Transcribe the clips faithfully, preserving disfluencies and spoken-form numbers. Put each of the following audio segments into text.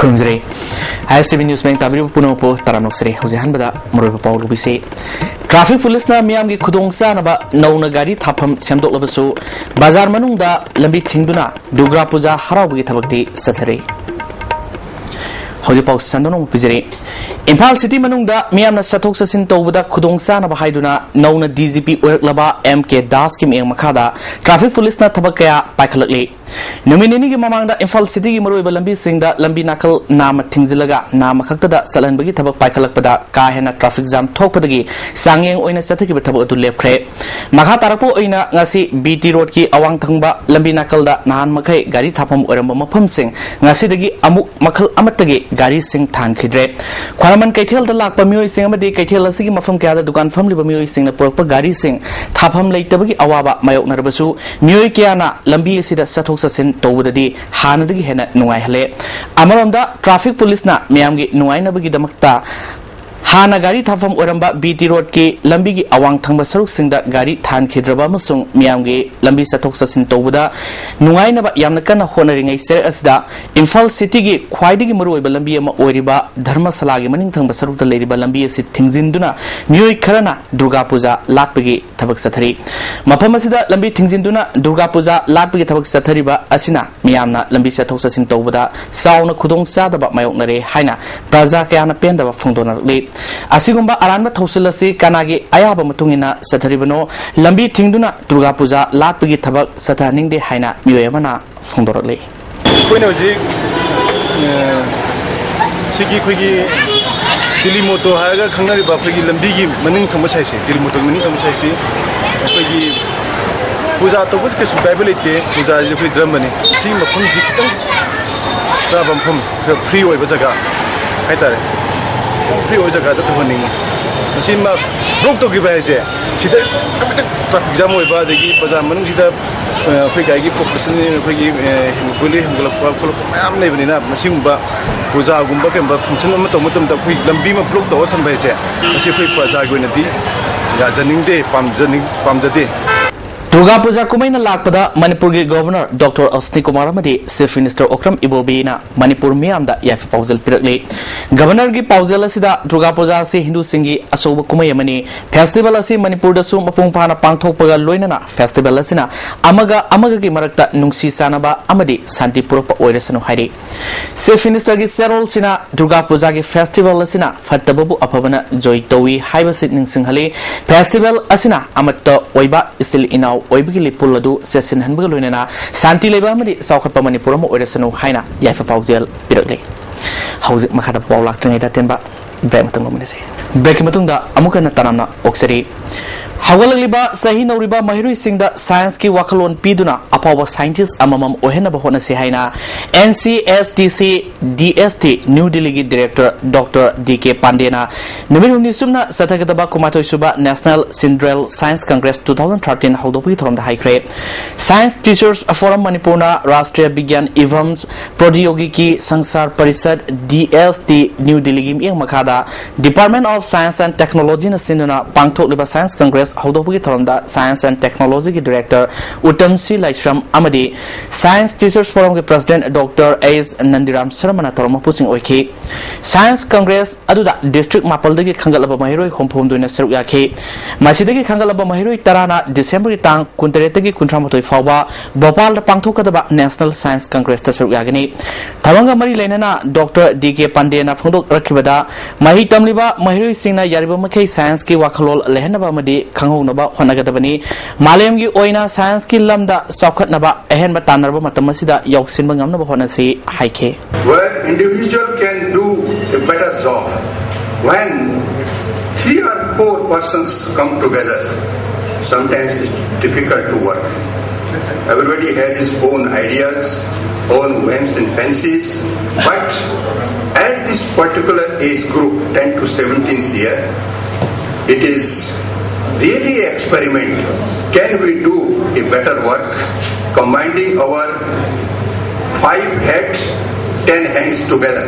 ꯈꯨꯔꯨꯝꯖꯔꯤ꯫ ꯑꯥꯏ ꯑꯦꯁ T V news ꯃꯌꯦꯛ ꯇꯥꯕꯤꯔꯤꯕ ꯄꯨꯝꯅꯃꯛꯄꯨ ꯇꯔꯥꯝꯅ ꯑꯣꯛꯆꯔꯤ꯫ ꯍꯧꯖꯤꯛ ꯑꯍꯥꯟꯕꯗ ꯃꯔꯨꯑꯣꯏꯕ ꯄꯥꯎ ꯂꯧꯕꯤꯁꯤ꯫ ꯇ꯭ꯔꯥꯐꯤꯛ ꯄꯨꯂꯤꯁꯅ ꯃꯤꯌꯥꯝꯒꯤ ꯈꯨꯗꯣꯡꯆꯥꯅꯕ ꯅꯧꯅ ꯒꯥꯔꯤ ꯊꯥꯐꯝ ꯁꯦꯝꯗꯣꯛꯂꯕꯁꯨ, ꯕꯖꯥꯔ ꯃꯅꯨꯡꯗ ꯂꯝꯕꯤ ꯊꯤꯡꯗꯨꯅ ꯗꯨꯔꯒꯥ ꯄꯨꯖꯥ ꯍꯔꯥꯎꯕꯒꯤ ꯊꯕꯛꯇꯤ ꯆꯠꯊꯔꯤ꯫ ꯍꯧꯖꯤꯛ ꯄꯥꯎ ꯁꯟꯗꯣꯛꯅ ꯑꯃꯨꯛ ꯄꯤꯖꯔꯤ꯫ ꯏꯝꯐꯥꯜ ꯁꯤꯇꯤ ꯃꯅꯨꯡꯗ ꯃꯤꯌꯥꯝꯅ ꯆꯠꯊꯣꯛ ꯆꯠꯁꯤꯟ ꯇꯧꯕꯗ ꯈꯨꯗꯣꯡꯆꯥꯅꯕ ꯍꯥꯏꯗꯨꯅ ꯅꯧꯅ ꯗꯤ ꯖꯤ ꯄꯤ ꯑꯣꯏꯔꯛꯂꯕ ꯑꯦꯝ ꯀꯦ ꯗꯥꯁꯀꯤ ꯃꯤꯠꯌꯦꯡ ꯃꯈꯥꯗ ꯇ꯭ꯔꯥꯐꯤꯛ ꯄꯨꯂꯤꯁꯅ ꯊꯕꯛ ꯀꯌꯥ ꯄꯥꯏꯈꯠꯂꯛꯂꯤ꯫ ꯅꯨꯃꯤꯠ ꯅꯤꯅꯤꯒꯤ ꯃꯃꯥꯡꯗ ꯏꯝꯐꯥꯜ ꯁꯤꯇꯤꯒꯤ ꯃꯔꯨꯑꯣꯏꯕ ꯂꯝꯕꯤꯁꯤꯡꯗ ꯂꯝꯕꯤ ꯅꯥꯀꯜ ꯅꯥꯝꯃ ꯊꯤꯡꯖꯤꯜꯂꯒ ꯅꯥꯝꯃ ꯈꯛꯇꯗ ꯆꯠꯍꯟꯕꯒꯤ ꯊꯕꯛ ꯄꯥꯏꯈꯠꯂꯛꯄꯗ ꯀꯥ ꯍꯦꯟꯅ ꯇ꯭ꯔꯥꯐꯤꯛ ꯖꯥꯝ ꯊꯣꯛꯄꯗꯒꯤ ꯆꯥꯡꯌꯦꯡ ꯑꯣꯏꯅ ꯆꯠꯊꯈꯤꯕ ꯊꯕꯛ ꯑꯗꯨ ꯂꯦꯞꯈ꯭ꯔꯦ꯫ ꯃꯈꯥ ꯇꯥꯔꯛꯄ ꯑꯣꯏꯅ ꯉꯁꯤ ꯕꯤ ꯇꯤ ꯔꯣꯗꯀꯤ ꯑꯋꯥꯡ ꯊꯪꯕ ꯂꯝꯕꯤ ꯅꯥꯀꯜꯗ ꯅꯍꯥꯟ ꯃꯈꯩ ꯒꯥꯔꯤ ꯊꯥꯐꯝ ꯑꯣꯏꯔꯝꯕ ꯃꯐꯝꯁꯤꯡ ꯉꯁꯤꯗꯒꯤ ꯑꯃꯨꯛ ꯃꯈꯜ ꯑꯃꯠꯇꯒꯤ ꯒꯥꯔꯤꯁꯤꯡ ꯊꯥꯟꯈꯤꯗ꯭ꯔꯦ꯫ ꯈ꯭ꯋꯥꯏꯔꯝꯕꯟ ꯀꯩꯊꯦꯜꯗ ꯂꯥꯛꯄ ꯃꯤꯑꯣꯏꯁꯤꯡ ꯑꯃꯗꯤ ꯀꯩꯊꯦꯜ ꯑꯁꯤꯒꯤ ꯃꯐꯝ ꯀꯌꯥꯗ ꯗꯨꯀꯥꯟ ꯐꯝꯂꯤꯕ ꯃꯤꯑꯣꯏꯁꯤꯡꯅ ꯄꯨꯔꯛꯄ ꯒꯥꯔꯤꯁꯤꯡ ꯊꯥꯐꯝ ꯂꯩꯇꯕꯒꯤ ꯑꯋꯥꯕ ꯃꯥꯌꯣꯛꯅꯔꯕꯁꯨ, ꯃꯤꯑꯣꯏ ꯀꯌꯥꯅ ꯂꯝꯕꯤ ꯑꯁꯤꯗ ꯆꯠꯊꯣꯛ ꯆꯠꯁꯤꯟ ꯇꯧꯕꯗꯗꯤ ꯍꯥꯟꯅꯗꯒꯤ ꯍꯦꯟꯅ ꯅꯨꯡꯉꯥꯏꯍꯜꯂꯦ꯫ ꯑꯃꯔꯣꯝꯗ, ꯇ꯭ꯔꯥꯐꯤꯛ ꯄꯨꯂꯤꯁꯅ ꯃꯤꯌꯥꯝꯒꯤ ꯅꯨꯡꯉꯥꯏꯅꯕꯒꯤꯗꯃꯛꯇ ꯍꯥꯟꯅ ꯒꯥꯔꯤ ꯊꯥꯐꯝ ꯑꯣꯏꯔꯝꯕ ꯕꯤ ꯇꯤ ꯔꯣꯗꯀꯤ ꯂꯝꯕꯤꯒꯤ ꯑꯋꯥꯡ ꯊꯪꯕ ꯁꯔꯨꯛꯁꯤꯡꯗ ꯒꯥꯔꯤ ꯊꯥꯟꯈꯤꯗ꯭ꯔꯕ ꯑꯃꯁꯨꯡ ꯃꯤꯌꯥꯝꯒꯤ ꯂꯝꯕꯤ ꯆꯠꯊꯣꯛ ꯆꯠꯁꯤꯟ ꯇꯧꯕꯗ ꯅꯨꯡꯉꯥꯏꯅꯕ ꯌꯥꯝꯅ ꯀꯟꯅ ꯍꯣꯠꯅꯔꯤꯉꯩ ꯆꯩꯔꯛ ꯑꯁꯤꯗ ꯏꯝꯐꯥꯜ ꯁꯤꯇꯤꯒꯤ ꯈ꯭ꯋꯥꯏꯗꯒꯤ ꯃꯔꯨꯑꯣꯏꯕ ꯂꯝꯕꯤ ꯑꯃ ꯑꯣꯏꯔꯤꯕ ꯙꯔꯃꯁꯥꯂꯥꯒꯤ ꯃꯅꯤꯡ ꯊꯪꯕ ꯁꯔꯨꯛꯇ ꯂꯩꯔꯤꯕ ꯂꯝꯕꯤ ꯑꯁꯤ ꯊꯤꯡꯖꯤꯟꯗꯨꯅ ꯃꯤꯑꯣꯏ ꯈꯔꯅ ꯗꯨꯔꯒꯥ ꯄꯨꯖꯥ ꯂꯥꯠꯄꯒꯤ ꯊꯕꯛ ꯆꯠꯊꯔꯤ꯫ ꯃꯐꯝ ꯑꯁꯤꯗ ꯂꯝꯕꯤ ꯊꯤꯡꯖꯤꯟꯗꯨꯅ ꯗꯨꯔꯒꯥ ꯄꯨꯖꯥ ꯂꯥꯠꯄꯒꯤ ꯊꯕꯛ ꯆꯠꯊꯔꯤꯕ ꯑꯁꯤꯅ ꯃꯤꯌꯥꯝꯅ ꯂꯝꯕꯤ ꯆꯠꯊꯣꯛ ꯆꯠꯁꯤꯟ ꯇꯧꯕꯗ ꯆꯥꯎꯅ ꯈꯨꯗꯣꯡꯆꯥꯗꯕ ꯃꯥꯌꯣꯛꯅꯔꯦ ꯍꯥꯏꯅ ꯄ꯭ꯔꯖꯥ ꯀꯌꯥꯅ ꯄꯦꯟꯗꯕ ꯐꯣꯡꯗꯣꯛꯅꯔꯛꯂꯤ꯫ ꯑꯁꯤꯒꯨꯝꯕ ꯑꯔꯥꯟꯕ ꯊꯧꯁꯤꯜ ꯑꯁꯤ ꯀꯅꯥꯒꯤ ꯑꯌꯥꯕ ꯃꯇꯨꯡ ꯏꯟꯅ ꯆꯠꯊꯔꯤꯕꯅꯣ? ꯂꯝꯕꯤ ꯊꯤꯡꯗꯨꯅ ꯗꯨꯔꯒꯥ ꯄꯨꯖꯥ ꯂꯥꯠꯄꯒꯤ ꯊꯕꯛ ꯆꯠꯊꯍꯟꯅꯤꯡꯗꯦ ꯍꯥꯏꯅ ꯃꯤꯑꯣꯏ ꯑꯃꯅ ꯐꯣꯡꯗꯣꯔꯛꯂꯤ꯫ ꯑꯩꯈꯣꯏꯅ ꯍꯧꯖꯤꯛ, ꯑ, ꯁꯤꯒꯤ ꯑꯩꯈꯣꯏꯒꯤ ꯇꯤꯂꯤꯃꯣꯇꯣ ꯍꯥꯏꯔꯒ ꯈꯪꯅꯔꯤꯕ ꯑꯩꯈꯣꯏꯒꯤ ꯂꯝꯕꯤꯒꯤ ꯃꯅꯤꯡ ꯊꯪꯕ ꯁꯥꯏꯠꯁꯦ, ꯇꯤꯂꯤꯃꯣꯇꯣꯒꯤ ꯃꯅꯤꯡ ꯊꯪꯕ ꯁꯥꯏꯠꯁꯤ ꯑꯩꯈꯣꯏꯒꯤ ꯄꯨꯖꯥ ꯇꯧꯕꯗꯤ ꯀꯩꯁꯨ ꯀꯥꯏꯕ ꯂꯩꯇꯦ꯫ ꯄꯨꯖꯥꯁꯤꯗꯤ ꯑꯩꯈꯣꯏ ꯙꯔꯃꯅꯤ꯫ ꯁꯤ ꯃꯐꯝꯁꯤ ꯈꯤꯇꯪ ꯆꯥꯕ ꯃꯐꯝ, ꯈꯔ ꯐ꯭ꯔꯤ ꯑꯣꯏꯕ ꯖꯒꯥ ꯍꯥꯏꯇꯥꯔꯦ, ꯈꯤꯇꯪ ꯐ꯭ꯔꯤ ꯑꯣꯏꯕ ꯖꯒꯥꯗ ꯇꯧꯍꯟꯅꯤꯡꯉꯤ꯫ ꯃꯁꯤꯃ ꯕ꯭ꯂꯣꯛ ꯇꯧꯈꯤꯕ ꯍꯥꯏꯁꯦ, ꯁꯤꯗ ꯈꯤꯇꯪ ꯇ꯭ꯔꯥꯐꯤꯛ ꯖꯥꯝ ꯑꯣꯏꯕ, ꯑꯗꯒꯤ ꯕꯖꯥꯔ ꯃꯅꯨꯡꯁꯤꯗ ꯑꯩꯈꯣꯏ ꯒꯥꯔꯤꯒꯤ ꯄꯣꯄꯨꯂꯦꯁꯟ, ꯑꯩꯈꯣꯏꯒꯤ, ꯑ, ꯒꯨꯂꯤ ꯍꯦꯟꯒꯠꯂꯛꯄ ꯈꯣꯠꯂꯛꯄ ꯃꯌꯥꯝ ꯂꯩꯕꯅꯤꯅ, ꯃꯁꯤꯒꯨꯝꯕ ꯄꯨꯖꯥꯒꯨꯝꯕ ꯀꯩꯒꯨꯝꯕ ꯐꯪꯁꯟ ꯑꯃ ꯇꯧꯕ ꯃꯇꯝꯗ ꯑꯩꯈꯣꯏ ꯂꯝꯕꯤ ꯑꯃ ꯕ꯭ꯂꯣꯛ ꯇꯧꯔꯒ ꯊꯝꯕ ꯍꯥꯏꯁꯦ, ꯃꯁꯤ ꯑꯩꯈꯣꯏ ꯄ꯭ꯔꯖꯥꯒꯤ ꯑꯣꯏꯅꯗꯤ ꯌꯥꯖꯅꯤꯡꯗꯦ, ꯄꯥꯝꯖꯅꯤꯡ-, ꯄꯥꯝꯖꯗꯦ꯫ ꯗꯨꯔꯒꯥ ꯄꯨꯖꯥ ꯀꯨꯝꯍꯩꯅ ꯂꯥꯛꯄꯗ ꯃꯅꯤꯄꯨꯔꯒꯤ ꯒꯣꯚꯔꯅꯔ ꯗꯣꯛꯇꯔ ꯑꯁꯅꯤ ꯀꯨꯃꯥꯔ ꯑꯃꯗꯤ ꯆꯤꯐ ꯃꯤꯅꯤꯁꯇꯔ ꯑꯣꯀ꯭ꯔꯝ ꯏꯕꯣꯕꯤꯅ ꯃꯅꯤꯄꯨꯔ ꯃꯤꯌꯥꯝꯗ ꯌꯥꯏꯐ ꯄꯥꯎꯖꯦꯜ ꯄꯤꯔꯛꯂꯤ꯫ ꯒꯣꯚꯔꯅꯔꯒꯤ ꯄꯥꯎꯖꯦꯜ ꯑꯁꯤꯗ ꯗꯨꯔꯒꯥ ꯄꯨꯖꯥ ꯑꯁꯤ ꯍꯤꯟꯗꯨꯁꯤꯡꯒꯤ ꯑꯆꯧꯕ ꯀꯨꯝꯍꯩ ꯑꯃꯅꯤ꯫ ꯐꯦꯁꯇꯤꯚꯦꯜ ꯑꯁꯤ ꯃꯅꯤꯄꯨꯔꯗꯁꯨ ꯃꯄꯨꯡ ꯐꯥꯅ ꯄꯥꯡꯊꯣꯛꯄꯒ ꯂꯣꯏꯅꯅ ꯐꯦꯁꯇꯤꯚꯦꯜ ꯑꯁꯤꯅ ꯑꯃꯒ ꯑꯃꯒꯒꯤ ꯃꯔꯛꯇ ꯅꯨꯡꯁꯤ ꯆꯥꯟꯅꯕ ꯑꯃꯗꯤ ꯁꯥꯟꯇꯤ ꯄꯨꯔꯛꯄ ꯑꯣꯏꯔꯁꯅꯨ ꯍꯥꯏꯔꯤ꯫ ꯆꯤꯐ ꯃꯤꯅꯤꯁꯇꯔꯒꯤ ꯆꯦꯔꯣꯜꯁꯤꯅ ꯗꯨꯔꯒꯥ ꯄꯨꯖꯥꯒꯤ ꯐꯦꯁꯇꯤꯚꯦꯜ ꯑꯁꯤꯅ ꯐꯠꯇꯕꯕꯨ ꯑꯐꯕꯅ ꯖꯣꯏ ꯇꯧꯏ ꯍꯥꯏꯕꯁꯤ ꯅꯤꯡꯁꯤꯡꯍꯜꯂꯤ꯫ ꯐꯦꯁꯇꯤꯚꯦꯜ ꯑꯁꯤꯅ ꯑꯃꯠꯇ ꯑꯣꯏꯕ ꯏꯆꯤꯜ ꯏꯅꯥꯎ ꯑꯣꯏꯕꯒꯤ ꯂꯤꯄꯨꯜ ꯑꯗꯨ ꯆꯦꯠꯁꯤꯟꯍꯟꯕꯒ ꯂꯣꯏꯅꯅ ꯁꯥꯟꯇꯤ ꯂꯩꯕ ꯑꯃꯗꯤ ꯆꯥꯎꯈꯠꯄ ꯃꯅꯤꯄꯨꯔ ꯑꯃ ꯑꯣꯏꯔꯁꯅꯨ ꯍꯥꯏꯅ ꯌꯥꯏꯐ ꯄꯥꯎꯖꯦꯜ ꯄꯤꯔꯛꯂꯤ꯫ ꯍꯧꯖꯤꯛ ꯃꯈꯥꯗ ꯄꯥꯎ ꯂꯥꯛꯇ꯭ꯔꯤꯉꯩꯗ ꯑꯇꯦꯟꯕ ꯕ꯭ꯔꯦꯛ ꯑꯃꯇꯪ ꯂꯧꯃꯤꯟꯅꯁꯤ꯫ ꯕ꯭ꯔꯦꯛꯀꯤ ꯃꯇꯨꯡꯗ ꯑꯃꯨꯛ ꯍꯟꯅ ꯇꯔꯥꯝꯅ ꯑꯣꯛꯆꯔꯤ꯫ ꯍꯧꯒꯠꯂꯛꯂꯤꯕ ꯆꯍꯤ ꯅꯧꯔꯤꯕ ꯃꯍꯩꯔꯣꯏꯁꯤꯡꯗ ꯁꯥꯏꯟꯁꯀꯤ ꯋꯥꯈꯜꯂꯣꯟ ꯄꯤꯗꯨꯅ ꯑꯐꯥꯎꯕ ꯁꯥꯏꯟꯇꯤꯁ ꯑꯃꯃꯝ ꯑꯣꯏꯍꯟꯅꯕ ꯍꯣꯠꯅꯁꯤ ꯍꯥꯏꯅ NCSTC DST ꯅ꯭ꯌꯨ ꯗꯤꯜꯂꯤꯒꯤ ꯗꯤꯔꯦꯛꯇꯔ ꯗꯣꯛꯇꯔ ꯗꯤ ꯀꯦ ꯄꯥꯟꯗꯦꯅ ꯅꯨꯃꯤꯠ ꯍꯨꯝꯅꯤ ꯆꯨꯞꯅ ꯆꯠꯊꯒꯗꯕ ꯀꯨꯟꯃꯥꯊꯣꯏ ꯁꯨꯕ national children science congress two thousand thirteen ꯍꯧꯗꯣꯛꯄꯒꯤ ꯊꯧꯔꯝꯗ ꯍꯥꯏꯈ꯭ꯔꯦ꯫ ꯁꯥꯏꯟꯁ ꯇꯤꯆꯔꯁ ꯐꯣꯔꯝ ꯃꯅꯤꯄꯨꯔꯅ ꯔꯥꯁꯇ꯭ꯔꯤꯌ ꯕꯤꯒ꯭ꯌꯥꯟ ꯏꯚꯝ ꯄ꯭ꯔꯣꯗꯤꯌꯣꯒꯤꯀꯤ ꯁꯪꯁꯥꯔ ꯄꯔꯤꯁꯠ, DST, ꯅ꯭ꯌꯨ ꯗꯤꯜꯂꯤꯒꯤ ꯃꯤꯠꯌꯦꯡ ꯃꯈꯥꯗ Department of Science and Technologyꯅ ꯁꯤꯟꯗꯨꯅ ꯄꯥꯡꯊꯣꯛꯂꯤꯕ ꯁꯥꯏꯟꯁ ꯀꯪꯒ꯭ꯔꯦꯁ ꯍꯧꯗꯣꯛꯄꯒꯤ ꯊꯧꯔꯝꯗ ꯁꯥꯏꯟꯁ ꯑꯦꯟ ꯇꯦꯛꯅꯣꯂꯣꯖꯤꯒꯤ ꯗꯤꯔꯦꯛꯇꯔ ꯎꯇꯝ ꯁꯤ ꯂꯥꯏꯁ꯭ꯔꯝ ꯑꯃꯗꯤ ꯁꯥꯏꯟꯁ ꯇꯤꯆꯔꯁ ꯐꯣꯔꯝꯒꯤ ꯄ꯭ꯔꯁꯤꯗꯦꯟꯠ ꯗꯣꯛꯇꯔ ꯑꯦꯁ ꯅꯟꯗꯤꯔꯥꯝ ꯁꯔꯃꯅ ꯊꯧꯔꯝ ꯃꯄꯨꯁꯤꯡ ꯑꯣꯏꯈꯤ꯫ ꯁꯥꯏꯟꯁ ꯀꯪꯒ꯭ꯔꯦꯁ ꯑꯗꯨꯗ ꯗꯤꯁꯇ꯭ꯔꯤꯛ ꯃꯥꯄꯜꯗꯒꯤ ꯈꯟꯒꯠꯂꯕ ꯃꯍꯩꯔꯣꯏ ꯍꯨꯝꯐꯨꯍꯨꯝꯗꯣꯏꯅ ꯁꯔꯨꯛ ꯌꯥꯈꯤ꯫ ꯃꯁꯤꯗꯒꯤ ꯈꯟꯒꯠꯂꯕ ꯃꯍꯩꯔꯣꯏ ꯇꯔꯥꯅ ꯗꯤꯁꯦꯝꯕꯔꯒꯤ ꯇꯥꯡ ꯀꯨꯟꯇꯔꯦꯠꯇꯒꯤ ꯀꯨꯟꯊ꯭ꯔꯥꯃꯥꯊꯣꯏ ꯐꯥꯎꯕ ꯚꯣꯄꯥꯜꯗ ꯄꯥꯡꯊꯣꯛꯀꯗꯕ ꯅꯦꯁꯅꯦꯜ ꯁꯥꯏꯟꯁ ꯀꯪꯒ꯭ꯔꯦꯁꯇ ꯁꯔꯨꯛ ꯌꯥꯒꯅꯤ꯫ ꯊꯧꯔꯝꯒ ꯃꯔꯤ ꯂꯩꯅꯅ ꯗꯣꯛꯇꯔ ꯗꯤ ꯀꯦ ꯄꯥꯟꯗꯦꯅ ꯐꯣꯡꯗꯣꯛꯂꯛꯈꯤꯕꯗ, ꯃꯍꯩ ꯇꯝꯂꯤꯕ ꯃꯍꯩꯔꯣꯏꯁꯤꯡꯅ ꯌꯥꯔꯤꯕ ꯃꯈꯩ ꯁꯥꯏꯟꯁꯀꯤ ꯋꯥꯈꯜꯂꯣꯟ ꯂꯩꯍꯟꯅꯕ ꯑꯃꯗꯤ ꯈꯪꯍꯧꯅꯕ ꯍꯣꯠꯅꯒꯗꯕꯅꯤ꯫ ꯃꯥꯂꯦꯝꯒꯤ ꯑꯣꯏꯅ ꯁꯥꯏꯟꯁꯀꯤ ꯂꯝꯗ ꯆꯥꯎꯈꯠꯅꯕ ꯑꯍꯦꯟꯕ ꯇꯥꯟꯅꯔꯕ ꯃꯇꯝ ꯑꯁꯤꯗ ꯌꯥꯎꯁꯤꯟꯕ ꯉꯝꯅꯕ ꯍꯣꯠꯅꯁꯤ ꯍꯥꯏꯈꯤ꯫ Where individual can do a better job, when three or four persons come together, sometimes it's difficult to work. Everybody has his own ideas, own whims and fancies, but at this particular age group, ten to seventeen year, it is really an experiment. Can we do a better work combining our five heads, ten hands together?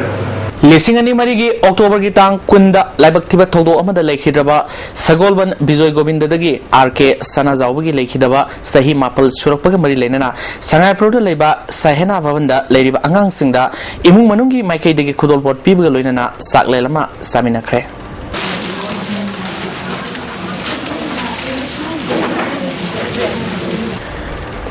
ꯂꯤꯁꯤꯡ ꯑꯅꯤ ꯃꯔꯤꯒꯤ ꯑꯣꯛꯇꯣꯕꯔꯒꯤ ꯇꯥꯡ ꯀꯨꯟꯗ ꯂꯥꯏꯕꯛ ꯊꯤꯕ ꯊꯧꯗꯣꯛ ꯑꯃꯗ ꯂꯩꯈꯤꯗ꯭ꯔꯕ ꯁꯒꯣꯜꯕꯟ ꯕꯤꯖꯣꯏ ꯒꯣꯕꯤꯟꯗꯗꯒꯤ ꯑꯥꯔ ꯀꯦ ꯁꯅꯥꯖꯥꯎꯕꯒꯤ ꯂꯩꯈꯤꯗꯕ ꯆꯍꯤ ꯃꯥꯄꯜ ꯁꯨꯔꯛꯄꯒ ꯃꯔꯤ ꯂꯩꯅꯅ ꯁꯉꯥꯏꯄ꯭ꯔꯧꯗ ꯂꯩꯕ ꯁꯍꯦꯅꯥ ꯚꯕꯟꯗ ꯂꯩꯔꯤꯕ ꯑꯉꯥꯡꯁꯤꯡꯗ ꯏꯃꯨꯡ ꯃꯅꯨꯡꯒꯤ ꯃꯥꯏꯀꯩꯗꯒꯤ ꯈꯨꯗꯣꯜꯄꯣꯠ ꯄꯤꯕꯒ ꯂꯣꯏꯅꯅ ꯆꯥꯛꯂꯦꯟ ꯑꯃ ꯆꯥꯃꯤꯟꯅꯈ꯭ꯔꯦ꯫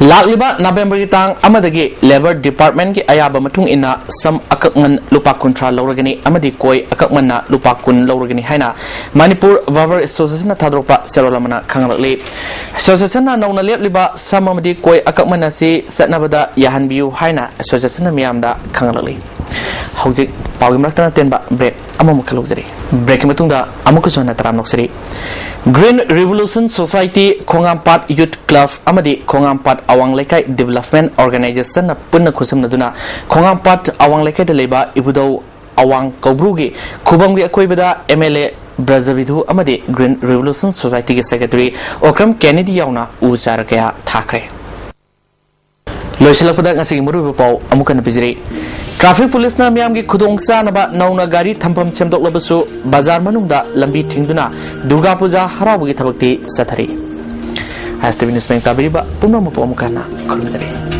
ꯂꯥꯛꯂꯤꯕ ꯅꯕꯦꯝꯕꯔꯒꯤ ꯇꯥꯡ ꯑꯃꯗꯒꯤ ꯂꯦꯕꯔ ꯗꯤꯄꯥꯔꯠꯃꯦꯟꯒꯤ ꯑꯌꯥꯕ ꯃꯇꯨꯡ ꯏꯟꯅ ꯁꯝ ꯑꯀꯛꯅꯟ ꯂꯨꯄꯥ ꯀꯨꯟꯊ꯭ꯔꯥ ꯂꯧꯔꯒꯅꯤ ꯑꯃꯗꯤ ꯀꯣꯏ ꯑꯀꯛꯅꯟꯅ ꯂꯨꯄꯥ ꯀꯨꯟ ꯂꯧꯔꯒꯅꯤ ꯍꯥꯏꯅ ꯃꯅꯤꯄꯨꯔ ꯕꯥꯔꯕꯔ ꯑꯦꯁꯣꯁꯤꯌꯦꯁꯟꯅ ꯊꯥꯗꯣꯔꯛꯄ ꯆꯦꯔꯣꯜ ꯑꯃꯅ ꯈꯪꯍꯜꯂꯛꯂꯤ꯫ ꯑꯦꯁꯣꯁꯤꯌꯦꯁꯟꯅ ꯅꯧꯅ ꯂꯦꯞꯂꯤꯕ ꯁꯝ ꯑꯃꯗꯤ ꯀꯣꯏ ꯑꯀꯛꯅꯟ ꯑꯁꯤ ꯆꯠꯅꯕꯗ ꯌꯥꯍꯟꯕꯤꯌꯨ ꯍꯥꯏꯅ ꯑꯦꯁꯣꯁꯤꯌꯦꯁꯟꯅ ꯃꯤꯌꯥꯝꯗ ꯈꯪꯍꯜꯂꯛꯂꯤ꯫ ꯍꯧꯖꯤꯛ ꯄꯥꯎꯒꯤ ꯃꯔꯛꯇ ꯅꯠꯇꯦꯟꯕ ꯕ꯭ꯔꯦꯛ ꯑꯃꯃꯨꯛ ꯂꯧꯖꯔꯤ꯫ ꯕ꯭ꯔꯦꯛꯀꯤ ꯃꯇꯨꯡꯗ ꯑꯃꯨꯛꯀꯁꯨ ꯍꯟꯅ ꯇꯔꯥꯝꯅ ꯑꯣꯛꯆꯔꯤ꯫ ꯒ꯭ꯔꯤꯟ ꯔꯤꯚꯣꯂꯨꯁꯟ ꯁꯣꯁꯥꯏꯇꯤ, ꯈꯣꯡꯉꯥꯝꯄꯥꯠ ꯌꯨꯠ ꯀ꯭ꯂꯕ ꯑꯃꯗꯤ ꯈꯣꯡꯉꯥꯝꯄꯥꯠ ꯑꯋꯥꯡ ꯂꯩꯀꯥꯏ ꯗꯤꯚꯦꯂꯞꯃꯦꯟ ꯑꯣꯔꯒꯅꯥꯏꯖꯦꯁꯟꯅ ꯄꯨꯟꯅ ꯈꯨꯠꯁꯝꯅꯗꯨꯅ ꯈꯣꯡꯉꯥꯝꯄꯥꯠ ꯑꯋꯥꯡ ꯂꯩꯀꯥꯏꯗ ꯂꯩꯕ ꯏꯕꯨꯙꯧ ꯑꯋꯥꯡ ꯀꯧꯕ꯭ꯔꯨꯒꯤ ꯈꯨꯕꯝꯒꯤ ꯑꯀꯣꯏꯕꯗ ꯑꯦꯝ ꯑꯦꯜ ꯑꯦ ꯕ꯭ꯔꯖꯕꯤꯙꯨ ꯑꯃꯗꯤ ꯒ꯭ꯔꯤꯟ ꯔꯤꯚꯣꯂꯨꯁꯟ ꯁꯣꯁꯥꯏꯇꯤꯒꯤ ꯁꯦꯀ꯭ꯔꯦꯇꯔꯤ ꯑꯣꯀ꯭ꯔꯝ ꯀꯦꯅꯦꯗꯤ ꯌꯥꯎꯅ ꯎ ꯆꯥꯔ ꯀꯌꯥ ꯊꯥꯈ꯭ꯔꯦ꯫ ꯂꯣꯏꯁꯤꯜꯂꯛꯄꯗ ꯉꯁꯤꯒꯤ ꯃꯔꯨꯑꯣꯏꯕ ꯄꯥꯎ ꯑꯃꯨꯛ ꯍꯟꯅ ꯄꯤꯖꯔꯤ꯫ ꯇ꯭ꯔꯥꯐꯤꯛ ꯄꯨꯂꯤꯁꯅ ꯃꯤꯌꯥꯝꯒꯤ ꯈꯨꯗꯣꯡ ꯆꯥꯅꯕ ꯅꯧꯅ ꯒꯥꯔꯤ ꯊꯝꯐꯝ ꯁꯦꯝꯗꯣꯛꯂꯕꯁꯨ ꯕꯖꯥꯔ ꯃꯅꯨꯡꯗ ꯂꯝꯕꯤ ꯊꯤꯡꯗꯨꯅ ꯗꯨꯔꯒꯥ ꯄꯨꯖꯥ ꯍꯔꯥꯎꯕꯒꯤ ꯊꯕꯛꯇꯤ ꯆꯠꯊꯔꯤ꯫ ꯑꯥꯏ ꯑꯦꯁ ꯇꯤ ꯚꯤ ꯅ꯭ꯌꯨꯁ ꯃꯌꯦꯛ ꯇꯥꯕꯤꯔꯤꯕ ꯄꯨꯝꯅꯃꯛꯄꯨ ꯑꯃꯨꯛ ꯍꯟꯅ ꯈꯨꯔꯨꯝꯖꯔꯤ꯫